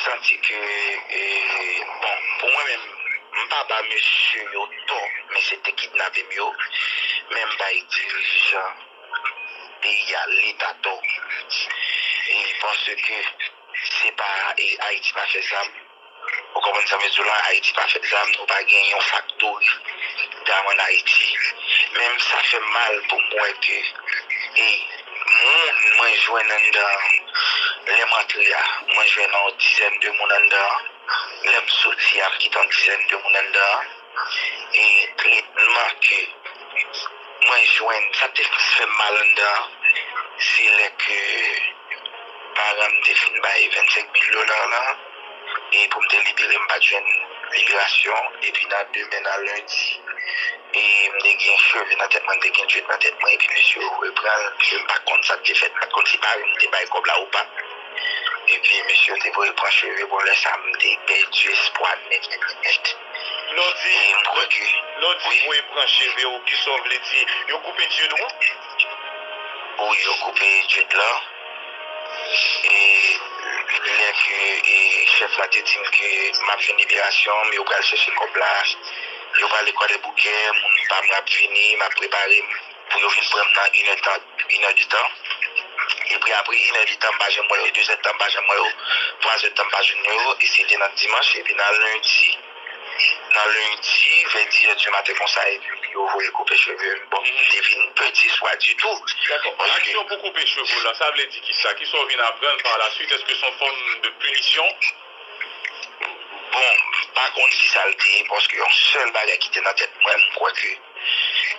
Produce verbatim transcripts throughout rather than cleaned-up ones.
santi ke, e, bon, pou mwen menm, m pa ba mesye yo tò, mesye te kidnape m yo, men m bay dirijan peyi a, Leta tò. E paske se pa, e, Ayiti pa fè zam. Ou konprann sa m vle di w la? Ayiti pa fè zam, nou pa gen yon faktori dam ann Ayiti. Men sa fè m mal pou m wè ke, e, moun mwen jwenn anndan, lè m antre a, mwen jwenn yon dizèn de moun anndan. Lè m soti a, m kite yon dizèn de moun anndan. E tretman ke mwen jwenn, sa te fè m mal anndan, se lè ke paran m te fin bay vennsenk mil dola la, e pou m te libere, m pa t jwenn liberasyon. Epi nan demen, nan lendi, e m te gen cheve nan tèt mwen, m te gen dread nan tèt mwen, epi mesye yo voye pran l, ke m pa t konn sa k te fèt, m pa t konn si paran m te bay kòb la ou pa. Epi mesye yo te voye pran cheve, bon, lè sa a, m te pèdi espwa nèt, nèt, nèt. Lè w di, e m kwè ke, lè w di, wi, voye pran cheve w, kisa w vle di? Yo koupe dread ou? Wi, yo koupe dread la. E lè ke, e, chèf la te di m ke m ap jwenn liberasyon m, yo pral chèche kòb la, yo prale Kwadèboukè, moun pa m yo ap vini, m ap prepare m pou yo vin pran m nan inèdtan, inèditan. Epi apre inèditan, m pa janm wè yo, dezèdtan, m pa janm wè yo, twazèdtan, m pa jwenn yo, e se te nan dimanch, epi nan lendi, nan lendi, vè dizè di maten konsa, epi yo voye koupe cheve m. Bon, m te vin pèdi espwa ditou. Dakò. Paske aksyon pou koupe cheve w la, sa vle di kisa? Kisa w vin aprann pa la suite? Èske se yon fòm de pinisyon? Bon, m pa konn kisa l te ye, paske yon sèl bagay ki te nan tèt mwen, m kwè ke,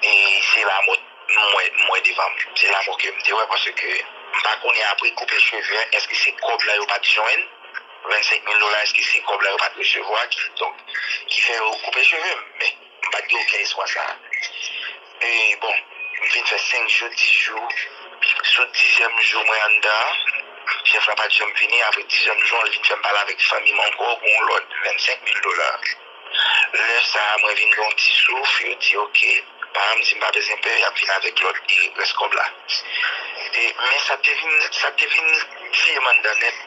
e, se lanmò m wè, m wè devan m. Se lanmò ke m te wè, paske m pa konnen apre koupe cheve a, èske se kòb la yo pa t jwenn? Vennsenk mil dola, èske se kòb la yo pa t resevwa ki, donk, ki fè yo koupe cheve m? Men m pa t gen okenn espwa sa a. E, bon, m fin fè senk jou, dis jou. Sou dizyèm jou mwen anndan an, chèf la pa t janm vini. Apre dizyèm jou an, li vin fè m pale avèk fanmi m ankò, gon lòt vennsenk mil dola. Lè sa a, mwen vin gen yon ti souf, yo di, oke, paran m di m pa bezwen pè, y ap vin avèk lòt, e, rès kòb la. E, men sa te vin, sa te vin tiye m anndan nèt.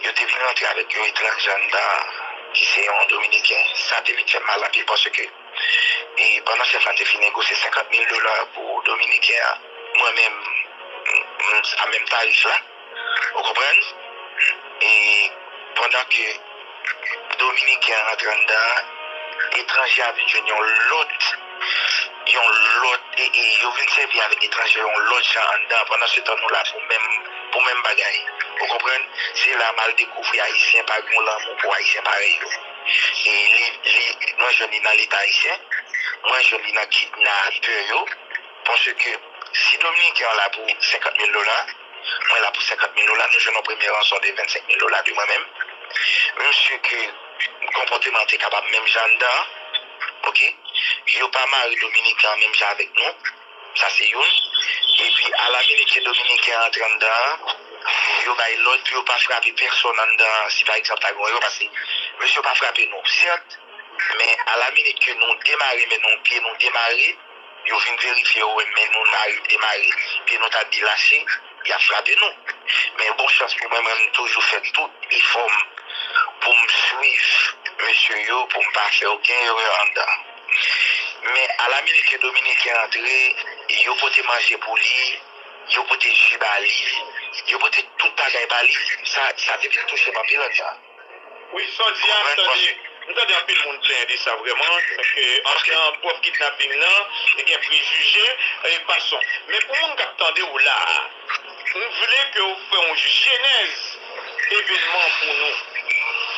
Yo te vin rantre avèk yon etranje anndan, ki se yon Dominiken. Sa te vin fè m mal anpil, paske, e, pandan chèf la te fin negosye senkant mil dola pou Dominiken an, mwen menm, m, m, a menm tarif la, ou konprann? E pandan ke Dominiken an rantre anndan an, etranje a vin jwenn yon lòt, yon lòt, e, e yo vin sèvi avèk etranje yon lòt jan anndan. Pandansetan, nou la pou menm, pou menm bagay. Ou konprann? Se la m al dekouvri Ayisyen pa gen yon lanmou pou Ayisyen parèy yo. E li, li, mwen jwenn li nan Leta ayisyen, mwen jwenn li nan kidnapè yo, paske si Dominiken an la pou senkant mil dola, mwen la pou senkant mil dola, nou jwenn yon premye ranson de vennsenk mil dola de mwen menm. Misye ke konpòteman an te kapab menm jan anndan an, oke? Yo pa mare Dominiken an menm jan avèk nou, sa se youn. Epi, alaminit ke Dominiken an antre anndan an, yo bay lòd pou yo pa frape pèsòn anndan an, si pa egzanp ta gen yon, paske mesye yo pa frape nou, sèt, men alaminit ke nou demare, men nou, pye nou demare, yo vin verifye, yo wè men nou mare, demare, pye nou ta delache, y ap frape nou. Men bon chans pou mwen, mwen, m toujou fè tout efò m pou m swiv mesye yo, pou m pa fè okenn erè anndan. Men alaminit ke Dominiken antre, yo pote manje pou li, yo pote ji ba li, yo pote tout bagay ba li. Sa, sa te vin touche m anpil anndan. Wi, sa w di a, m tande, m tande anpil moun plenyen de sa vrèman, ke anndan pwòp kidnaping nan, li gen prejije, e, fason. Men pou moun k ap tande w la a, m vle ke w fè yon jenèz evènman pou nou.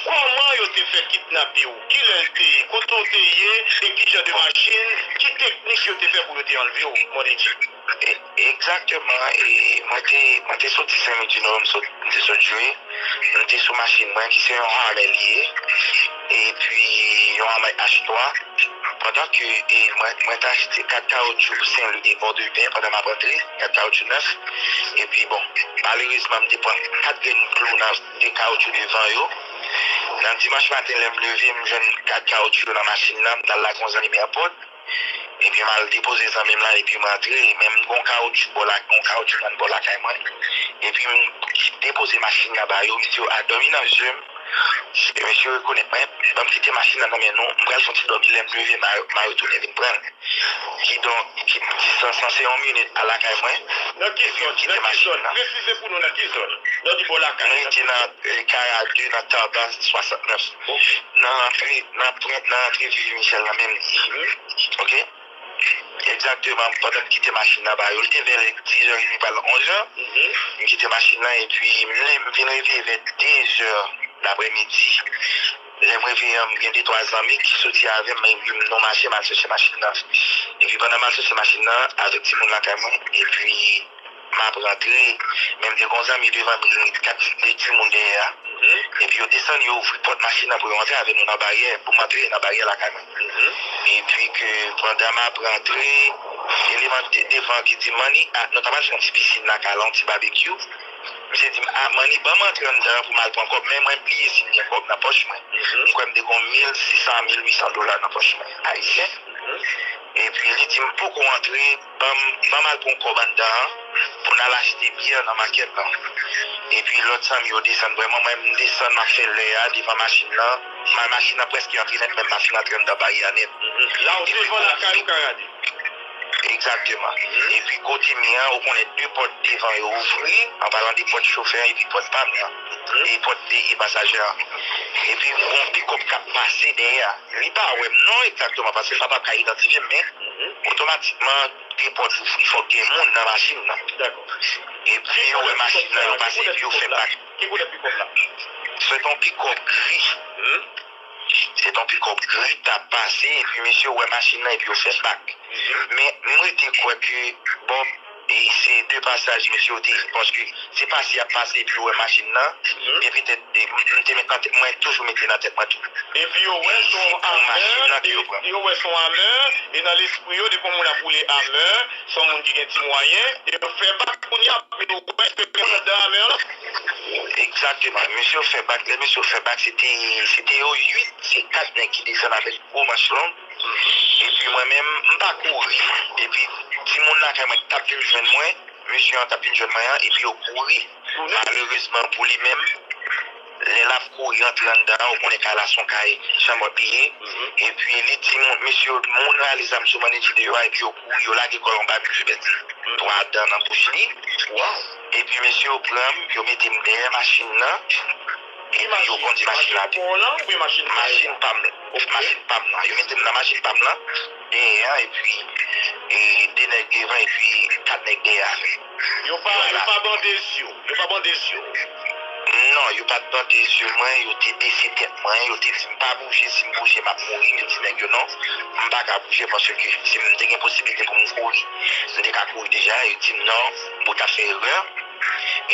Kòman yo te fè kidnape w? Kilè l te ye? Kote w te ye? E ki jan de machin? Ki teknik yo te fè pou yo te anlve w, Monedji? E, egzakteman, e, mwen te, mwen te soti Senlwidinò, m sot, m te sot jwe, m te sou machin mwen, ki se yon Hummer li ye, epi yon Hummer H twa, pandan ke, e, mwen, mwen te achte kat kawotchou Senlwi e Bòdepè, pandan m ap antre, kat kawotchou nèf, epi bon, malerezman, m te pran kat grenn klou nan de kawotchou devan yo. Nan dimanch maten, lè m leve, m jwenn kat kawotchou yo nan machin nan, m t al lage yon zanmi m AirPod. Epi m al depoze zanmi m lan, epi m rantre, men m gon kawotchou bò la, gon kawotchou nan bò lakay mwen. Epi m depoze machin nan ba yo, m di yo, a, dòmi nan je m, E mesye rekonèt mwen, ban m kite machin nan nan men nou, m pral fè yon ti dòmi, lè m leve, m a, m a retounen vin pran l. Kidonk, ki distans lan se yon minit a lakay mwen. Nan ki zòn? Nan ki zòn? Presize pou nou nan ki zòn? Nan ki bò lakay? Mwen rete nan eh, Kara de, nan Taba swasantnèf. Nan antre, nan pran, nan antre Vivi Michel la menm. Ok? Egzakteman, pandan m kite machin nan ba yo, li te vè dizè edmi pral onzè. M kite machin nan epi m le- m vin reveye vè dezè daprèmidi. Lè m reveye an, m gen de twa zanmi ki soti avè m, epi m nan mache, m al chèche machin nan. Epi pandan m al chèche machin nan, avèk timoun lakay mwen, epi m ap rantre, men m te gon zanmi devan m, li met kat de timoun dèyè a. Epi yo desann, yo ouvri pòt machin nan pou yo antre avè nou nan baryè, pou m antre nan baryè lakay mwen. Epi ke pandan m ap rantre, eleman de- devan ki di m, Manny, ah, nou ta pral fè yon ti pisin lakay la, yon ti babekyou. Misye di m, ah, Manny, ban m antre anndan an pou m al pran kòb, men mwen bliye si m gen kòb nan pòch mwen. M kwè m te gon mil sis san a mil uit san dola nan pòch mwen, ayisyen. Epi li di m, poko antre, ban m, ban m al pran kòb anndan an, pou n al achte byè nan makèt lan. Epi lòt zanmi yo desann, vrèman, mwen, m desann, m ap fè lè a devan machin nan. Ma- Machin nan prèske antre nèt, men m pa fin antre anndan baryè a nèt. La ou devan lakay ou, Karade. Egzakteman. Epi kote m ye an, ou konnen de pòt devan yo ouvri, an palan de pòt chofè an epi pòt pa m nan. E pòt de pasajè an. Epi m gon pikòp k ap pase dèyè a. Li pa wè m non egzakteman, paske l pa t ap ka idantifye m, men otomatikman de pòt ouvri, fòk gen moun nan machin nan. Epi yo wè machin nan, yo pase, epi yo fè bak. Ki koulè pikòp la? Se t on pikòp gri. Se t on pikòp gri k t ap pase, epi mesye wè machin nan, epi yo fè bak. Men m rete kwè ke, bon, e se de pasaj mesye yo te ye, paske se pase y ap pase, epi yo wè machin nan, men petèt, e, m te met nan tèt, mwen toujou mete nan tèt mwen tou. Epi yo wè se yon amè, yo wè se yon amè, e nan lespri yo, depi yon moun ap woule amè, se yon moun ki gen ti mwayen, e yo fè bak kounye a, yo wè se yon moun anndan amè an. Egzakteman. Mesye yo fè bak, lè mesye yo fè bak, se te, se te yo uit, se kat nèg ki desann avèk gwo manch long. Epi mwen menm, m pa kouri. Epi timoun lakay mwen t ap vin jwenn mwen, mesye an t ap vin jwenn mwen an, epi yo kouri. Malerezman pou li menm, lè l ap kouri antre anndan an, ou konnen kay la se yon kay chanm òt li ye. Epi li di moun, mesye, moun rale zam sou Manny G deyò a, epi yo kouri, yo lage kò yo anba misye, pèdi twa dan nan bouch li. Epi mesye yo pran m, yo mete m dèyè machin nan. Epi yo kondi machin la. Machin pa m, machin pa m nan. Yo mete m nan machin pa m nan. Dèyè an, epi e, de nèg devan, epi kat nèg dèyè avè m. Yo pa, yo pa bande zye w. Yo pa bande zye w. Non, yo pa t bande zye mwen, yo te bese tèt mwen, yo te di m pa bouje, si m bouje, m ap mouri, men m di nèg yo non, m pa ka bouje, paske si m te gen posiblite pou m kouri, m te ka kouri deja, yo di m non, ou ta fè erè.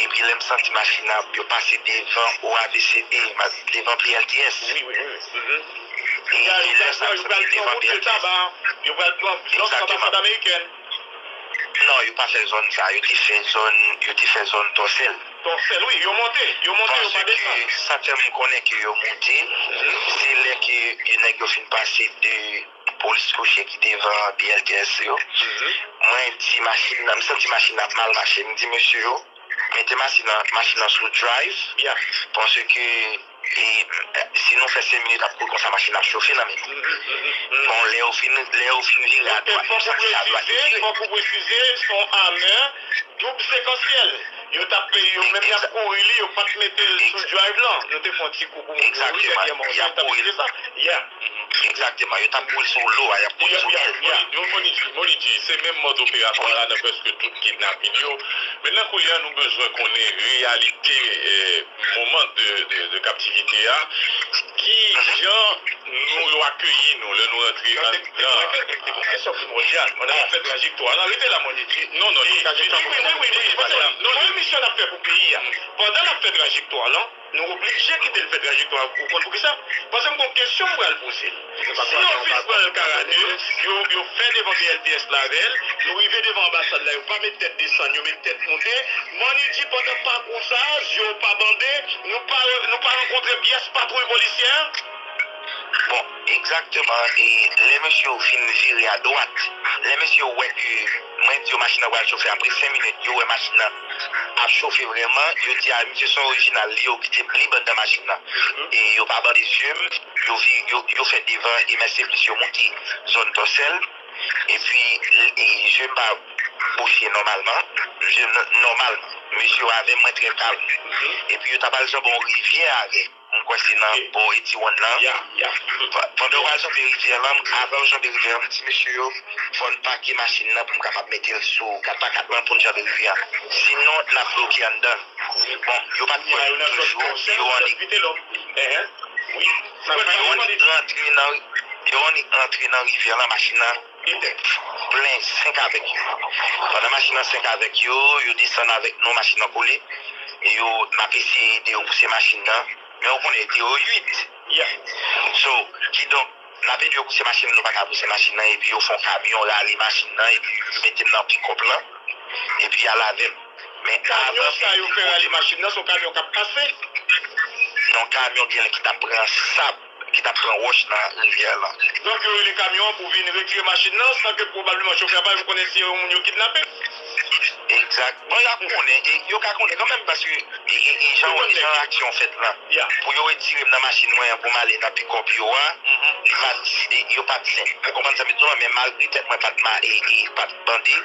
Epi lè m santi machin nan, yo pase devan O A V C D, ma- devan P L T S. Wi, wi, wi. E lè sa, m santi devan P L T S. Yo pral pran lòt anbasad amerikèn. Non, yo pa fè zòn sa, yo te fè zòn, yo te fè zòn Tòsèl. Tòsèl, wi, yo monte, yo monte, yo pa desann. Paske sa fè m konnen ke yo monte, se lè ke nèg yo fin pase de polis kochè ki devan B L T S yo. Mwen di machin nan, m santi machin nan ap mal mache. M di mesye yo, mete machin nan, machin nan sou drive. Paske, e, si nou fè senk minit ap kouri konsa, machin nan ap chofe nan men nou. Bon, lè yo fin, lè yo fin vire adwat, yo santi adwat, yo vire. Fòk ou presize, se yon amè doub sekansyèl. Yo t ap, yo menm y ap kouri li, yo pa t mete l sou drive lan. Nou te fè yon ti koukou moun yo, wi, dènyèman, yo t ap di sa. Yeah. Egzakteman, yo t ap kouri sou lo a, y ap kouri sou èl. Yo, Monidji, Monidji, se menm mòd operatwa la nan prèske tout kidnapin yo. Men nan kounye a, nou bezwen konnen reyalite, eh, moman de, de, de kaptivite a. Ki jan nou, yo akeyi nou lè nou rantre anndan? Yon kesyon primòdyal. Pandan n ap fè trajektwa lan, rete la, Monidji. Non, non, wi, wi, wi, wi, wi, wi, wi, non, non, misyon n ap fè pou peyi a. Pandan n ap fè trajektwa lan, nou oblije kite l fè trajektwa a. Ou konn poukisa? Paske m gon kesyon m pral poze l. Si yo fin pran l Karadè, yo, yo fè devan B L T S la avè l, nou rive devan anbasad la, yo pa met tèt desann, yo met tèt monte. Monidji, pandan pakou sa a, zye w pa bande, nou pa, nou pa rankontre pyès patwouy polisyè? Bon, egzakteman, e lè mesye yo fin vire adwat, lè mesye yo wè ke Mwen di yo machin nan pral chofe. Apre senk minit, yo wè machin nan ap chofe vrèman. Yo di a, misye se yon orijinal, li yo kite m lib anndan machin nan. E yo pa bande zye m, yo, vi- yo, yo fè devan M S C plis, yo moute zòn Tòsèl. Epi, e, zye m pa bouche nòmalman. Zye m nòmal. Mesye yo avè m, mwen trè kalm. Epi yo ta pral janbe yon rivyè avè m. M kwè se nan bò Etiwonn lan. Pa- Pandan yo pral janbe rivyè lan, avan yo janbe rivyè an, m di mesye yo, fò n pake machin nan pou m kapab mete l sou kat pa kat lan pou n janbe rivyè an. Sinon, n ap bloke anndan. Bon, yo pa t kwè toujou, yo annik, yo annik rantre nan, yo annik rantre nan rivyè lan, machin nan plen senk avèk yo. Pandan machin nan senk avèk yo, yo desann avèk nou, machin nan kole. E yo, n ap eseye ede yo pouse machin nan. Men ou konnen, te yo uit. So, kidonk, n ap ede yo pouse machin nan, nou pa ka pouse machin nan, epi yo fè yon kamyon rale machin nan, epi yo mete m nan pikòp lan, epi y al avè m. Men kamyon sa yo fè rale machin nan, se yon kamyon k ap pase? Non, kamyon genlè ki t ap pran sab, ki t ap pran wòch nan rivyè lan. Donk, yo rele kamyon an pou vin retire machin nan, san ke pwobableman chofè a pa menm konnen si se yon moun yo kidnape? Egzak. Bon, y ap konnen, e, yo ka konnen kanmenm, paske, e, e, e jan, jan aksyon fèt lan, pou yo retire m nan machin mwen an pou m ale nan pikòp yo a, li pa t, e, yo pa t senp. Ou konprann sa m di w lan, men malgre tèt mwen pa t ma, e, e, pa t bande,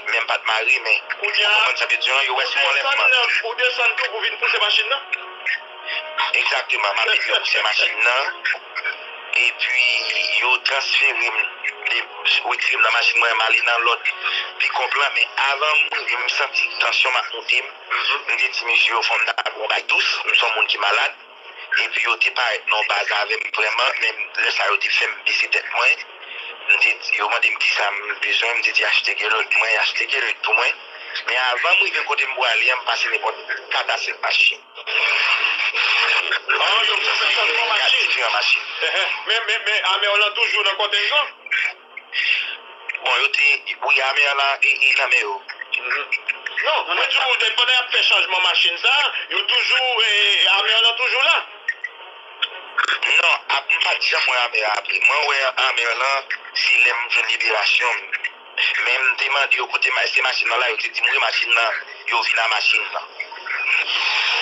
men m pa t mare, men ou konprann sa m di w lan, yo wè se yon anlèvman. Ou desann tou pou vin pouse machin nan? Egzakteman, m ap ede yo pouse machin nan. Epi, yo transfere m, de, retire m nan machin mwen, m ale nan lòt pikòp lan. Men avan m rive, m santi tansyon m ap monte m. M te di mesye yo, fò m ta pran yon bay dous, m se yon moun ki malad. Epi, yo te parèt nan yon baz avè m vrèman, men lè sa yo te fè m bese tèt mwen. M te di, yo mande m kisa m bezwen, m te di achte Gatorade pou mwen, y achte Gatorade pou mwen. Men avan m rive kote m prale an, m pase nenpòt kat a senk machin. Ah, donk se kat diferan machin. Men, men, men amè w lan toujou nan kòtèj lan? Bon, yo te, wi, amè w lan e, e nan men yo. Non, mwen di w, pandan y ap fè chanjman machin sa, yo toujou, e, amè w lan toujou la? Non, ap, m pa t janm wè amè a apre. Mwen wè amè w lan, se lè m jwenn liberasyon m. Men m te mande yo kote ma- se machin nan la, yo te di m wi, machin nan, yo vin a machin nan.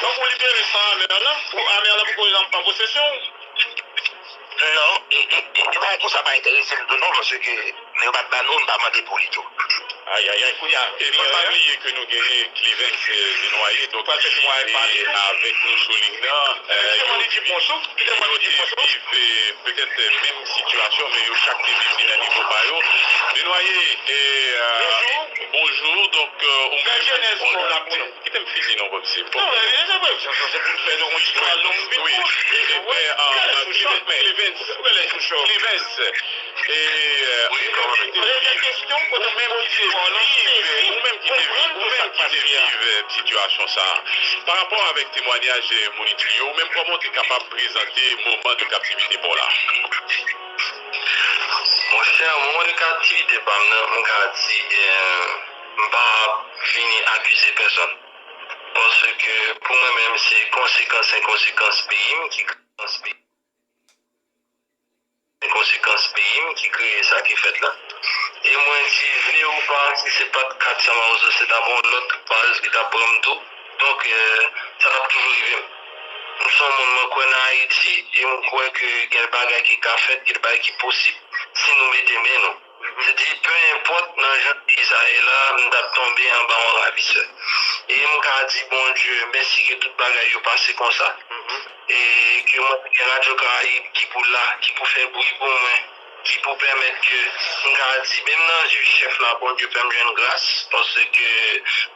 Donk ou libere san amè w lan, pou amè w lan poko an posesyon w? Non, e, e, e, e bagay konsa pa enterese m tou non, paske yo pa t ba nou, m pa mande pou li tou. Ayayay, kounye a, e fò n pa bliye ke nou genyen Clevens, e, Desnoyers, donk, e, avèk nou sou liy nan, e, yo te viv, e, petèt, e, menm sitiyasyon, men yo chak te viv li nan nivo pa yo. Desnoyers, e, e, bonjou, donk, e, ou menm, kite m fini non, Bob, se bon. Non, men, se vre, se pou n fè yon istwa long vit. Wi, e, e, e, Clevens, Clevens, e, e, ou menm ki te viv, ou menm ki te viv, ou menm ki te viv, ou menm ki te viv, e, sitiyasyon sa a. Pa rapò avèk temwanyaj, e, Monitrix yo, ou menm kòman w te kapab prezante moman de kaptivite pa w la? Monchè, moman de kaptivite pa m nan, m ka di, e, m pa vini akize pèsonn. Paske pou mwen menm, se konsekans, enkonsekans peyi m ki, enkonsekans peyi m ki kreye sa ki fèt la. E mwen di, vle ou pa, si se pa t kat San Mawozo, se t ap yon lòt baz ki t ap pran m tou. Donk, e, sa t ap toujou rive m. M se yon moun, mwen kwè nan Ayiti, e m kwè ke gen bagay ki ka fèt, gen bagay ki posib, si nou mete men nou. Se di, pe enpòt nan jan peyi sa ye la, m t ap tonbe anba yon ravisè. E m ka di Bondye mèsi ke tout bagay yo pase konsa. E ke mwen te gen Radyo Karayib ki pou la, ki pou fè bri pou mwen, ki pou pèmèt ke m ka di, menm nan zye chèf la, Bondye fè m jwenn gras, paske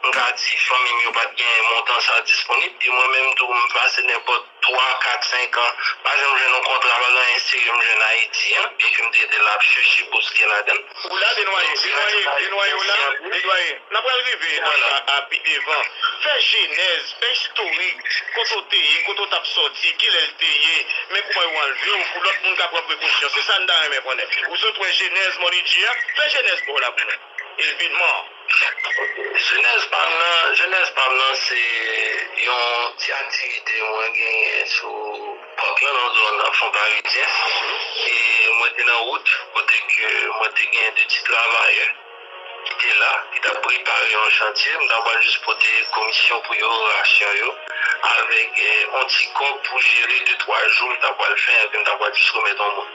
m ka di fanmi m yo pa t gen montan sa disponib, e mwen menm tou, m pase nenpòt twa, kat, senk an, pa janm jwenn yon kontra, pa gen anyen serye m jwenn Ayiti an, byenke m te rete la ap chèche bouske ladan l. Ou la, Desnoyers, Desnoyers, Desnoyers, ou la, Desnoyers. N ap pral rive a, a, a pi devan. Fè jenèz, fè istorik, kote w te ye, kote w t ap sòti, kilè l te ye, men kouman yo anlve w, pou lòt moun ka pran prekosyon. Se sa n ta renmen konnen. Ou sot wè jenèz Money G a, fè jenèz pa w la pou nou. Evenman an. Jenèz pa m nan, jenèz pa m nan se yon ti aktivite mwen genyen sou pòk lan nan zòn Fon Parizyen. E mwen te nan wout kote ke mwen te gen de ti travayè. ki te la, ki t ap prepare yon chantye, m ta pral jis pote komisyon pou yo, rasyon yo, avèk eh, yon ti kòb pou jere de twa jou m ta pral fè, epi m ta pral jis remèt yon moun.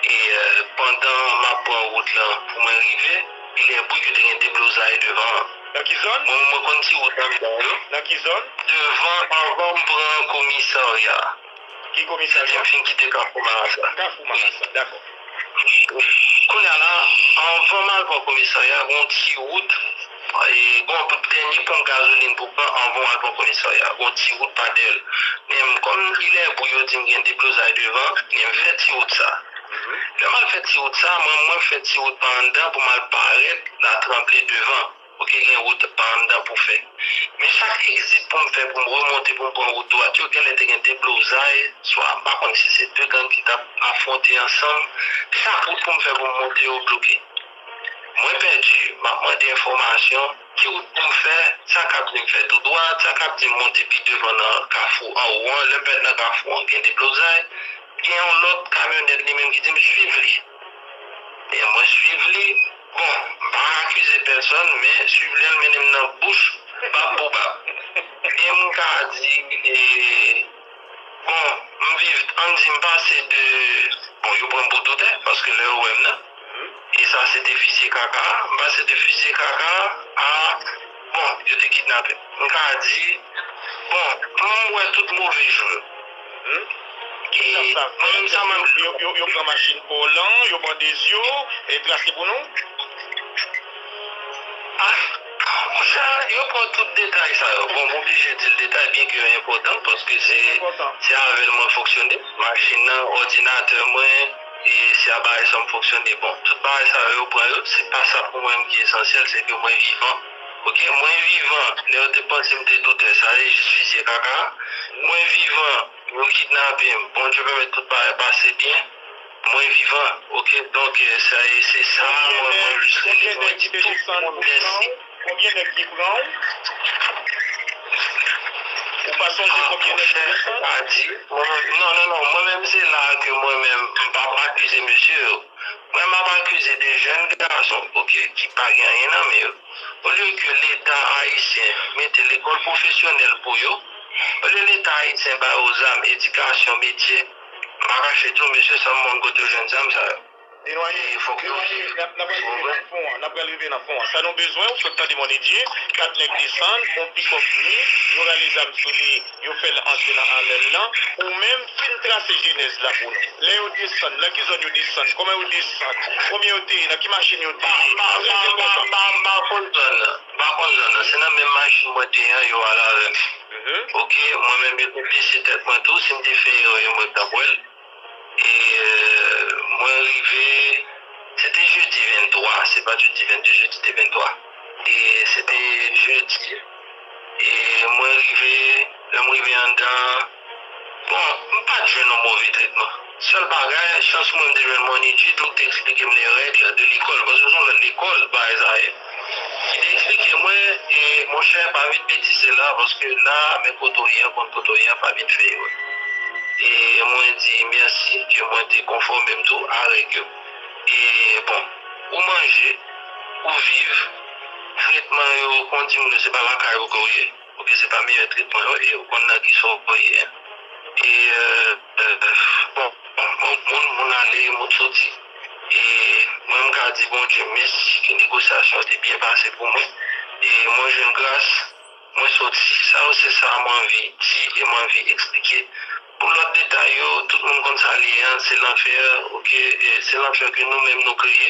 E eh, pandan m ap pran wout lan pou mwen rive, li lè bri yo te gen deblozay devan an. Nan ki zòn? Mwen, mwen konn ti wout nan mitan yo. Nan ki zòn? Devan, anvan m pran komisarya. Ki komisarya? Depi m fin kite Kafou Marasa. Kafou Marasa, dakò. Kounye a la, anvan m al pran komisarya, gon ti wout, e, gon dènye ponp gazolin pou pran anvan w al pran komisarya. Gon ti wout pa dèyè l. Men m, kòm li lè bri yo di m gen deblozay devan, men m fè ti wout sa. Lè m al fè ti wout sa, mwen, mwen fè ti wout pa anndan pou m al parèt Latranble devan. Oke, gen wout pa anndan pou fè. Men chak egzit pou m fè pou m remonte pou m pran wout dwat yo, genlè te gen deblozay, swa m pa konn si se de gang ki t ap afwonte ansanm. Chak wout pou m fè pou m monte yo bloke. Mwen pèdi, m ap mande enfòmasyon, ki wout pou m fè, sa k ap di m fè tou dwat, sa k ap di m monte pi devan nan kafou anwo an, lè m fèt nan kafou an gen deblozay, gen yon lòt kamyonèt li menm ki di m swiv li. E mwen swiv li. Bon, m pa akize pèsòn, men swiv li an mennen m nan bouch bab pou bab. E m ka di, e, bon, m viv, ann di m pase de, bon, yo pran m pou doutè, paske lè yo wè m nan, e sa se te fizye kaka a, m pase de fizye kaka a, bon, yo te kidnape m. M ka di, bon, m wè tout move jou yo. E mwen menm sa mwen yo, yo, yo pran machin Orlan, yo pran Dezyo, e trase pou nou? Ah, sa, yo pran tout detay sa yo. Bon, m oblije di l detay, byen ke yo enpòtan, paske se, se avè l mwen fonksyone. Machin nan, òdinatè mwen, e se a bagay sa m fonksyone. Bon, tout bagay sa yo, yo pran yo, se pa sa pou mwen ki esansyèl, se ke mwen vivan. Oke, mwen vivan, lè yo te panse m te doutè, sa se jis fizye kaka. Mwen vivan, yo kidnape m, Bondye pèmèt tout bagay pase byen. Mwen vivan, oke? Donk, eh, sa, se sa, mwen, mwen jis rele, mwen di tout moun mèsi. Konbyen nèg ki pran w? Ou pa sonje konbyen nèg ki desann? Ah, monchè, sa di, mwen menm, non, non, non, mwen menm se la ke mwen menm, m p ap akize mesye yo. Mwen m ap akize de jèn gason, oke, ki pa gen anyen nan men yo. Olye ke Leta ayisyen mete lekòl pwofesyonèl pou yo, olye Leta ayisyen ba yo zam, edikasyon, metye, m pa kache di w, mesye, sa m konn kote yo jwenn zam sa yo. Denwaye, Denwaye, n ap, n ap rive nan fon an, n ap pral rive nan fon an. Sa nou bezwen, ou sot tande Mòn Edye, kat nèg desann, yon pikòp vini, yo rale zam sou li, yo fè l antre nan anèl lan. Ou menm, fin trase jenèz la pou nou. Lè yo desann, nan ki zòn yo desann, kòman yo desann, konbyen yo te ye, nan ki machin yo te ye. M pa, m pa, m pa, m pa, m pa konn zòn nan. M pa konn zòn nan. Se nan menm machin mwen te ye an, yo al avè m. Oke, mwen menm, yo te blese tèt mwen tou. Si m te fè erè, yo mwen t ap wè l. E, euh, mwen rive, se te jedi venntwa, se pa jedi vennde, jedi te venntwa. E se te jedi. E mwen rive, lè m rive anndan, bon, m pa t jwenn yon move tretman. Sèl bagay, chans mwen, m te jwenn Mòn Edye, tou te eksplike m les règles de l'école, paske se yon lòt lekòl, bagay sa ye. Ki te eksplike mwen, e, monchè, pa vin betize la, paske la, men kote w ye an, konn kote w ye an, pa vin fè erè. E mwen di mèsi ke mwen te konfòme m tou a règ yo. E, bon, ou manje, ou viv, tretman yo, kon di moun yo, se pa lakay ou ke w ye. Oubyen se pa meyè tretman yo ye, ou konn nan ki sa w ye. E, euh, euh, bon, bon, bon, moun, moun ale, moun soti. E mwen, m ka di Bondye mèsi ke negosyasyon te byen pase pou mwen. E mwen jwenn gras, mwen soti. Sa yo se sa mwen anvi di e mwen anvi eksplike. Pou lòt detay yo, tout moun konn sa l ye an, se lanfè, oke, e se lanfè ke nou menm nou kreye.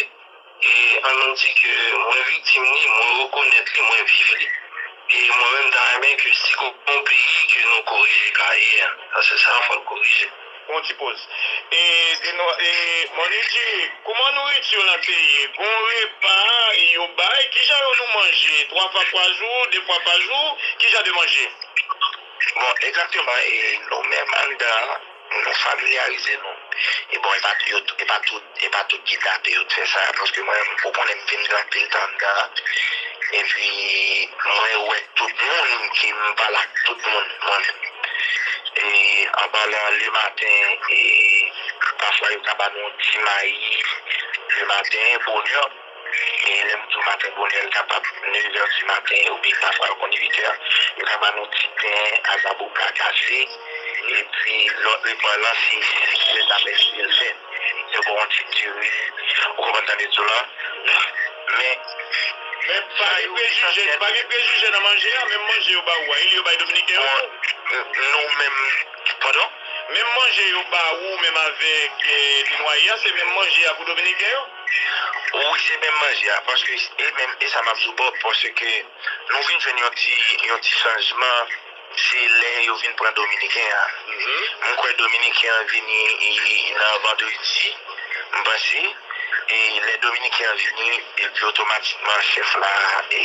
E an nou di ke mwen viktim li, mwen rekonèt li, mwen viv li. E mwen menm ta renmen ke si gon peyi ke nou korije Kayè an, paske sa fò l korije. Gon ti poz. E, di nou, e, Mòn Edye, kouman nouriti yo lan te ye? Gon repa yo bay? Kijan yo nou manje? Twa fwa pa jou, de fwa pa jou? Kijan de manje? Bon, egzakteman, e, nou menm anndan, nou familyarize nou. E bon, e pa tout, e pa tout, e pa tout kidnape yo t fè sa, paske mwen, ou konnen m vin gen anpil tan anndan. Epi, mwen wè tout moun, ke m pale ak tout moun, mwen menm. E anba la, lematen, e pafwa yo ka ba nou yon ti mayi, lematen, bonè. E lè m di w maten bonè, l kapab nèf è di maten oubyen pafwa l konn uit è. Yo ka ba nou ti pen a zaboka, kafe. Epi lòt repa lan se sis è apre midi l fèt. Yo ba w yon ti diri. Ou konprann sa m di w la? Men, men pa gen prejije, pa gen prejije nan manje a, menm manje yo ba ou a, e li yo bay dominiken yo tou. Nou menm, padon? Menm manje yo ba ou, menm avèk eh, Nwayi a, se menm manje a pou dominiken yo? Wi, se menm manje a, paske e menm, e sa m ap di w, Bob, paske nou vin jwenn yon ti, yon ti chanjman, se lè yo vin pran dominiken an. M kwè dominiken an vini e, e, nan vandredi, m panse. E lè dominiken an vini, epi otomatikman chèf la e,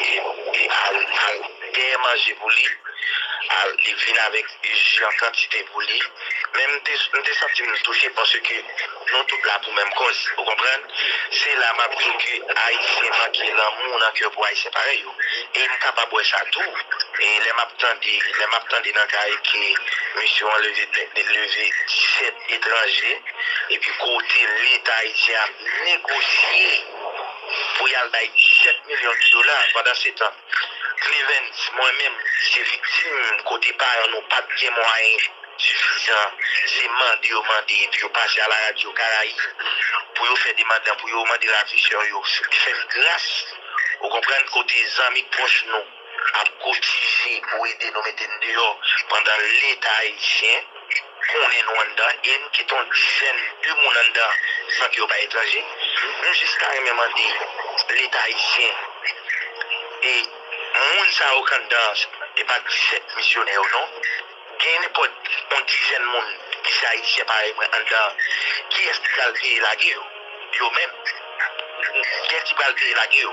e al, al dèyè manje pou li, al, li vin avèk ji an kantite pou li. Men m te, m te santi m touche paske nou tout la pou menm kòz, ou konprann? Se la m ap di w ke Ayisyen manke lanmou nan kè pou Ayisyen parèy yo. E m kapab wè sa tou. E lè m ap tande, lè m ap tande nan kay ke misye anleve tèt, leve disèt etranje, epi kote Leta ayisyen ap negosye pou y al bay disèt milyon de dola. Pandansetan, Clevens, mwen menm, se viktim kote paran nou pa t gen mwayen sifizan, se mande yo mande, epi yo pase a la radyo Karayib pou yo fè demann nan, pou yo mande ravizè yo fè n gras. Ou konprann, kote zanmi pwòch nou ap kotize pou ede nou mete n deyò pandan Leta ayisyen konnen nou anndan e n kite yon dizèn de moun anndan san ke yo pa etranje. Nou jis ta renmen mande Leta ayisyen e moun sa yo k anndan, e pa disèt misyonè yo non. Gen nenpòt yon dizèn moun ki se Ayisyen parèy mwen anndan, kiyès ki pral peye lage yo? Yo menm. Kiyès ki pral peye lage yo?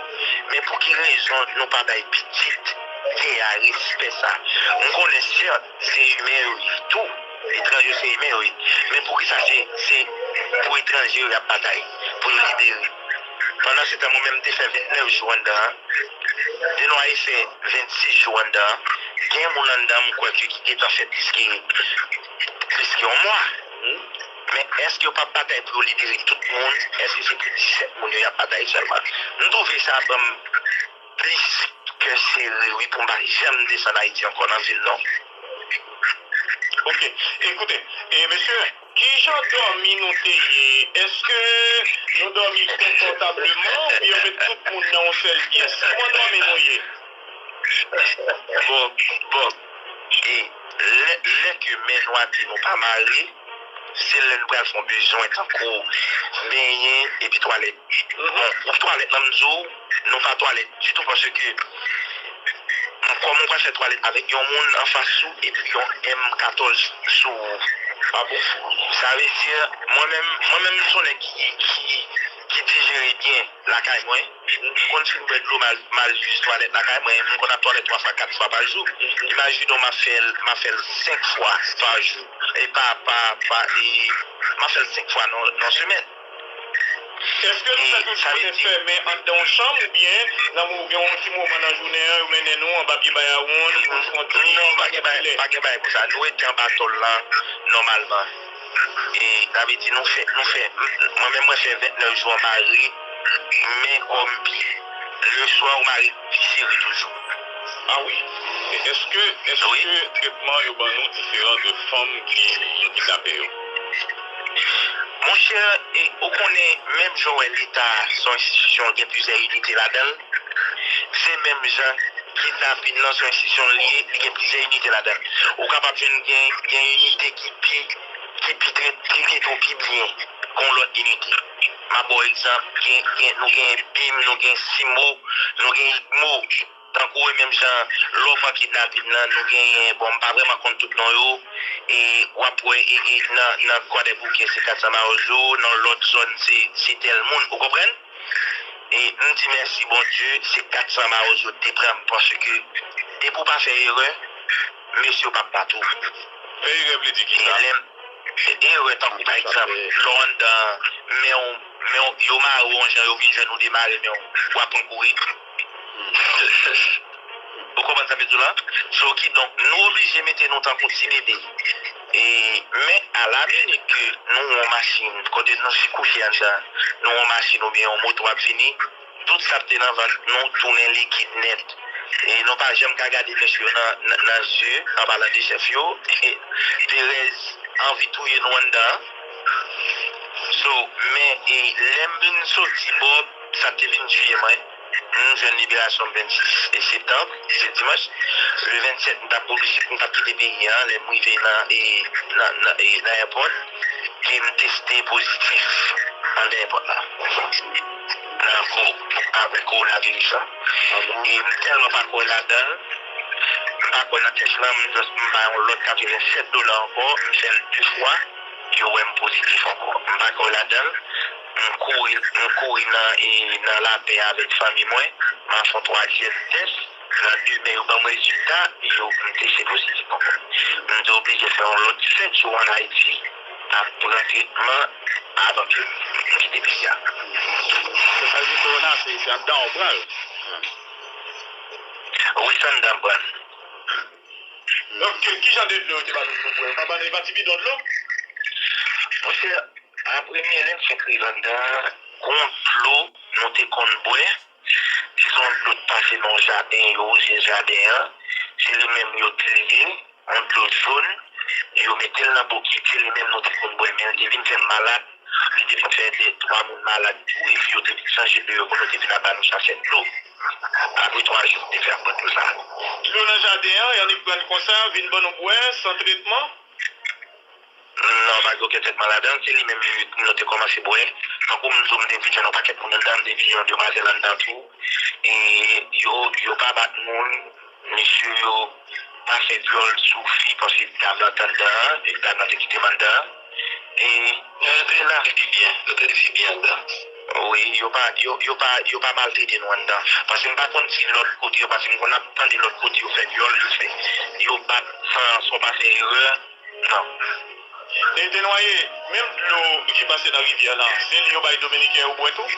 Men pou ki rezon nou pa bay pitit tè a respè sa? M konnen sèt, se imen yo ye tou. Etranje se imen yo ye. Men poukisa se, se pou etranje yo y ap batay, pou yo libere? Pandansetan, mwen menm, m te fè ventnèf jou anndan an. Denwa fè vennsis jou anndan an. Gen moun anndan, m kwè ke ki gentan fè plis ke, plis ke yon mwa. Men èske yo p ap batay pou yo libere tout moun? Èske se pou disèt moun yo y ap batay sèlman? M twouve sa ban m plis kè sere, wi, pou m pa janm desann Ayiti ankò nan vil non. Ok, ekoute, e mesye, ki jan dòmi nou te ye? Èske nou dòmi konfòtableman oubyen yo met tout moun nan yon sèl pyès? Ki jan dòmi nou ye? Bon, bon, e lè, lè ke men nou ate nou pa mare, se lè nou pral fè yon bezwen tankou benyen epi twalèt. Bon, pou twalèt lan, m di w, nou pa twalèt ditou paske kòman w pral fè twalèt avèk yon moun anfas ou epi yon M katòz sou ou? Pa bon. Sa vle di, mwen menm, mwen menm, m se yon nèg ki, ki, ki dijere byen lakay mwen. M konn fin bwè dlo, m al, m al jis twalèt lakay mwen. M konn ap twalèt twa fwa, kat fwa pa jou. Imajine w, m ap fè l, m ap fè l senk fwa pa jou. E pa, pa, pa, e, m ap fè l senk fwa nan, nan semèn. Èske nou fè toujou kote fèmen anndan yon chanm oubyen nan mo-, gen yon ti moman nan jounen an, yo mennen nou anba pye bayawonn pou n fè yon ti... Non, pa gen bagay, pa gen bagay konsa. Nou rete anba tòl lan nòmalman. E sa vle di nou fè, nou fè, mwen menm mwen fè ventnèf jou an mare, men kòm pi, leswa ou mare pi sere toujou. Ah wi? E èske, èske tretman yo ban nou diferan de fanm ki yo kidnape yo? Monchè, e, ou konnen, menm jan w wè Leta se yon enstitisyon, gen plizyè inite ladan l, se menm jan kidnapin nan se yon enstitisyon l ye, li gen plizyè inite ladan l. Ou kapab jwenn gen, gen inite ki pi, ki pi trè, ki trete w pi byen ke yon lòt inite. M ap ba w egzanp, gen, gen, nou gen bim, nou gen simo, nou gen igmo. Tankou e menm jan lè w pran kidnapin nan, nou genyen, bon, m pa vrèman konn tout non yo, e w ap wè e, e nan, nan Kwadèboukè se Katsan Mawozo, nan lòt zòn se, se tèl moun, ou konprann? E m di mèsi Bondye, se Katsan Mawozo te pran m, paske depi w pa fè erè, mesye yo p ap bat ou. Fè erè vle di kisa? E lè m, e, erè tankou pa egzanp, lè w anndan, men w, men w, yo mare w yon jan, yo vin jwenn ou demare men w, w ap pran kouri. Ou konprann sa m vle di w la? So, kidonk, nou oblije mete nou tankou ti bebe. E, men a la minit ke nou wè yon machin, kote nou kouche anndan, nou wè yon machin oubyen yon moto ap vini, tout sa k te nan vant nou tounen likid nèt. E nou pa janm ka gade mesye yo nan, nan, nan zye, an palan de chèf yo. Perèz anvi touye nou anndan an. So, men, e, lè m vin soti bò, sa te vin tiye mwen. M jwenn liberasyon m vennsis septanm, se dimanch. Le vennsèt, m t ap oblije, m t ap kite peyi a. Lè m rive nan, e, nan, nan, e, nan èpòt, e m teste pozitif anndan èpòt la. Nan ko-, avèk kowonaviris la. E m tèlman pa kwè ladan l, m pa kwè nan tès lan, m just, m bay yon lòt katrevennsèt dola ankò, m fè l de fwa, yo wè m pozitif ankò. M pa kwè ladan l, m kouri, m kouri nan, e, nan lapè avèk fanmi mwen, m al fè yon twazyèm tès, nan demen yo ban m rezilta, yo, m teste pozitif ankò. M te oblije fè yon lòt sèt jou ann Ayiti, ap pran tretman avan ke m kite peyi a. Sa vle di kowona, se, se anndan w pran l? Wi, se anndan m pran l. Donk, ki, ki jan de dlo yo te ba nou pou nou bwè? Yo pa ba nou, yo pa ti bidon dlo? Monchè, a premye lè m fèk rive anndan an, gon dlo nou te konn bwè. Se yon dlo k pase nan jaden yo, se jaden an. Se li menm yo triye, yon dlo jòn. Yo mete l nan bokit, se li menm nou te konn bwè, men li te vin fè m malad. Li te vin fè de twa moun malad tou, epi yo te vin chanje dlo yo pou nou te vin ap ba nou sachè dlo. Apre twa jou, m te fè ap bwè dlo sa. Dlo nan jaden an, y annik pran l konsa, vin ban nou bwè, san tretman? Non, pa gen okenn tretman ladan l, se li menm yo, nou te kòmanse bwè. Tankou m di w, m te vin jwenn yon pakèt moun anndan, m te vin jwenn yon demwazèl anndan tou. E yo, yo pa bat moun, mesye yo pa fè vyòl sou fi, paske dam lan te anndan an, e dam lan te kite m anndan an. E yo te la. Yo te di fi byen, yo te di fi byen anndan. Wi, yo pa, yo, yo pa, yo pa maltrete nou anndan. Paske m pa konn si lòt kote yo, paske m konn ap tande lòt kote yo fè vyòl, yo fè, yo bat san, san w pa fè erè. Non. E Denwaye, menm dlo ki pase nan rivyè lan, se li yo bay Dominiken yo bwè tou?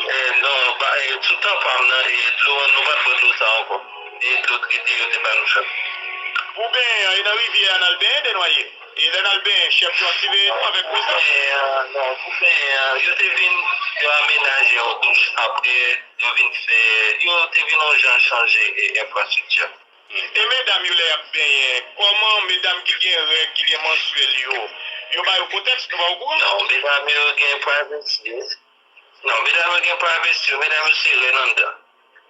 Eh, non, ba, eh, sou tan pa m nan, eh, dlo, nou pa t bwè dlo sa ankò. E dlo trete yo te ba nou chak. Pou benyen an, e nan rivyè a n al benyen, Denwaye? E lè n al benyen, chèf yo ap siveye nou avèk wisdom? Pou benyen an, non, pou benyen an, yo te vin, yo amenaje yon douch, apre, yo vin fè, yo te vin yon jan chanje, eh, enfrastrikti a. E medam yo lè y ap benyen, kòman medam ki gen règ, ki gen manswèl yo, yo ba yo kotèks, nou pa okouran? Non, medam yo gen privacy. Non, medam yo gen privacy yo, medam yo se rèn anndan.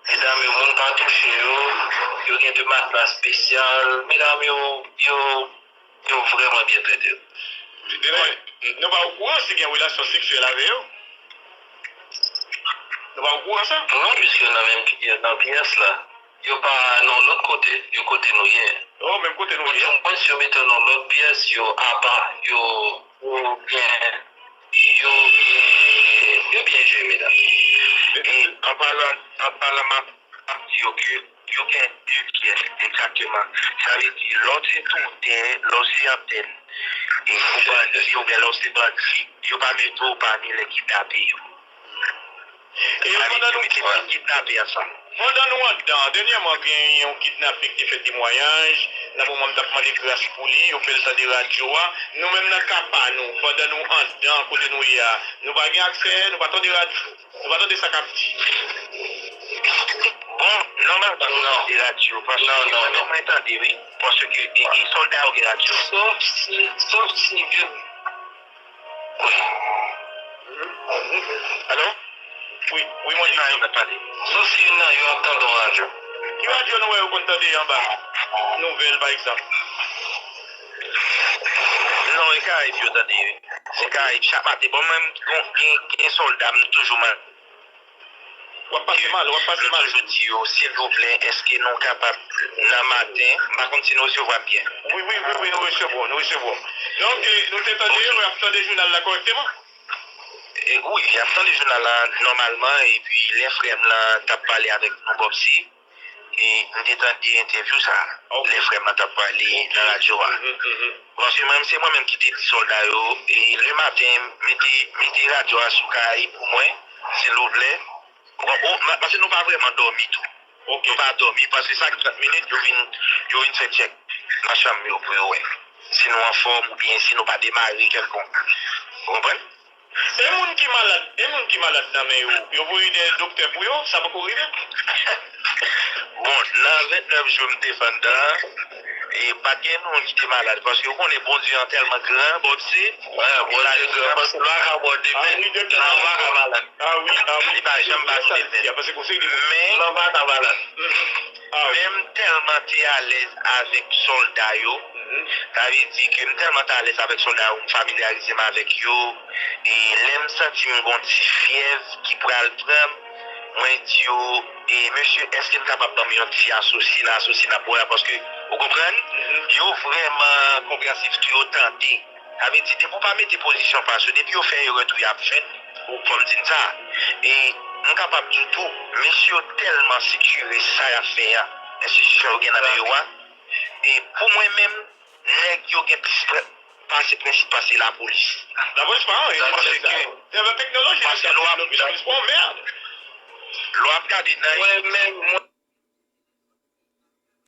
Medam yo, moun pa touche yo, yo gen de matla espesyal, medam yo, yo, yo vrèman byen trete yo. Denwaye, nou pa okouran si gen relasyon seksyèl avè yo? Nou pa okouran sa? Non, piske yo nan menm, yo nan pyès la. Yo pa nan lòt kote, yo kote nou ye. Oh, menm kote nou ye. Yo, mwen, si yo mete w nan lòt pyès, yo apa, yo, yo byen, yo byen, yo byen jwe, medam. E an palan, an palan, m ap, m ap di yo ke yo gen de pyès, egzakteman. Sa vle di, lè w se toutè, lè w se antèn, e pou bandi, oubyen lè w se bandi, yo pa mete w pami lè kidnape yo. E pandan nou, pandan nou anndan, dènyèman, gen yon kidnape ki te fè temwayaj, nan moman m t ap mande gras pou li, yo fè l tande radyo a. Nou menm nan ka pa nou, pandan nou anndan, kote nou ye a, nou pa gen aksè, nou pa tande radyo, nou pa tande sa k ap di. Bon, nòmalman, nou tande radyo, paske mwen menm mwen tande, wi, paske e, e sòlda yo gen radyo. Sof si, sof si gen Alo? Wi, wi, mwen di. Sa yo mèt pale. Sof si youn nan yo ap tande yon radyo. Ki radyo nou wè yo konn tande anba? Nouvèl, pa egzanp. Non, e Karayib yo tande, wi. Se Karayib. Chak maten, bon, mwen, gen, gen, gen sòlda, m toujou man-, W ap pase mal, w ap pase mal. Yo toujou di yo, silvouplè, èske nou kapab, nan maten, m pa konn si nou resevwa m byen. Wi, wi, wi, wi, nou resevwa w, nou resevwa w. Donk, eh, nou te tande yo, y ap tande jounal la kòrèkteman? Eh, wi, y ap tande jounal la nòmalman, epi lè frè m lan t ap pale avèk nou, Bobsy, e m te tande entèvyou sa a, lè frè m lan t ap pale nan radyo a. Paske mwen, se mwen menm ki te di sòlda yo, e lematen, mete, mete radyo a sou Karayib pou mwen, silvouplè. Bon, o, ma-, paske nou pa vrèman dòmi tou. Ok. Nou pa dòmi, paske chak trant minit, yo vin, yo vin fè tchèk nan chanm yo pou yo wè si nou anfòm oubyen si nou pa demare kèlkonk. Ou konprann? E moun ki malad, e moun ki malad nan men yo, yo voye de doktè pou yo, sa poko rive? Bon, nan ventnèf jou m te fè anndan an, e pa t gen moun ki te malad, paske ou konnen Bondye an tèlman gran, Bondye, Bondye gran, paske lwa ka bò demen, lwa ka malad. Ah wi, ah wi. Li pa janm ba nou demen. Men, lwa ka malad. Ah wi. Men m tèlman te alèz avèk sòlda yo. Sa vle di ke m tèlman te alèz avèk sòlda yo, m familyarize m avèk yo. E lè m santi m gon ti fyèv ki pral pran m, mwen di yo, e mesye, èske n kapab ban m yon ti asosi nan asosi n ap bwè a? Paske, ou konprann? Yo vrèman konpreyansif tou, yo tande. Sa vle di, depi w pa mete pozisyon pa sou, depi yo fè erè tou, y ap jwenn ou, fò m di n sa. E m kapab di w tou, mesye yo tèlman sekire sa y ap fè a, enstitisyon yo gen nan men yo a. E pou mwen menm, nèg yo gen plis pre- pase prensip pase lapolis. Lapolis pa anyen, Paske, se nan teknoloji, paske lwa, lapolis pa yon mèd. Lwa ap gade nan Mwen menm, mwen